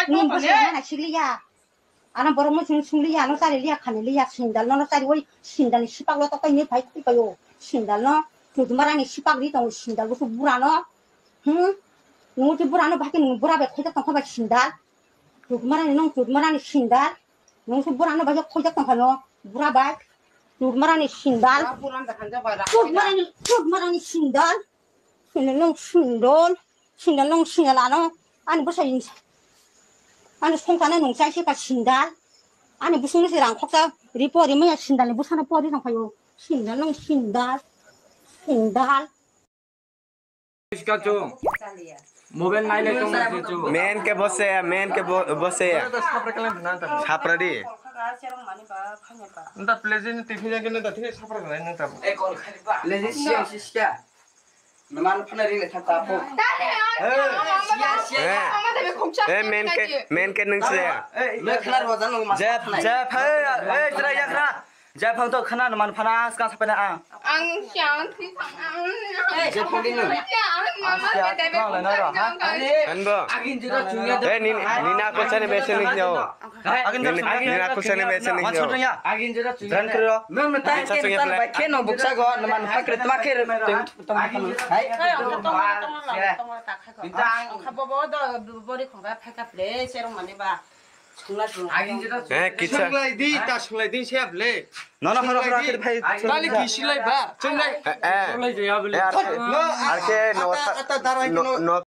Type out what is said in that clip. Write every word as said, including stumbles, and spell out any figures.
Nini bwswk nana sikliya. Ano borok muchung sungliya, ano chari liya, khani liya, sindal no, no chari oi, sindal ni sipak lo tokai ni phai thai paio. Sindal no, chudmarang ni sipak ri tongo, sindal bwswk bura no. Hmm? Nung ti bura no, bhai nung bura bai khoijak tongkha bai sindal. Chudmarang ni nung chudmarang ni sindal. Nung se bura no bai khoijak tongkha no, bura bai. Chudmarang ni sindal. Chudmarang ni, chudmarang ni sindal. Sindal nung sindal. Sindal nung sindal ano. Ani bwsai, ani songkana nung chai se ka sindal. Ani bwswng se rang khoksa ri pori maya sindal ni bwsano pori nang phaio. Sindal nung sindal. Sindal. Iska chu. Mobile nai le tong chu. Men ke bose ya, men ke bo-, bose ya. Sapra di. Nta pleasant tiffin ya kene da thik sapra nai nta. Pleasant siya siya. Numan phana ring le thang ta pho. Eh, eh, men ke, men ke nung se ya. Me khana ro jan ma. Jep, jep, hey, hey, tra ya tra. Jephang to khana numan phana skang sapena ang. Ang siang thi thang ang. Jephang di nung. Ang siang thang le na ro, ha? Anbo. Agin jira chunya. Eh, ni, ni na ko chane bese ni yo. Agin jira chunya. Ni na ko chane bese ni yo. Agin jira chunya. Dran kro. Nung na ta ke ta bai ke no buksa go numan pakre tma ke. Hai. Ang khabo bo do bori khonga phaka ple serong mane ba. Eh, kisa. Sunglai di, ta sunglai di siap le. No, no, horo, horo, akhir bhai. Tali kisi lai ba, chunglai. Eh, eh. Sunglai jaya bole. Eh, ar ke, ar ke no, ata, ata, darai no, no.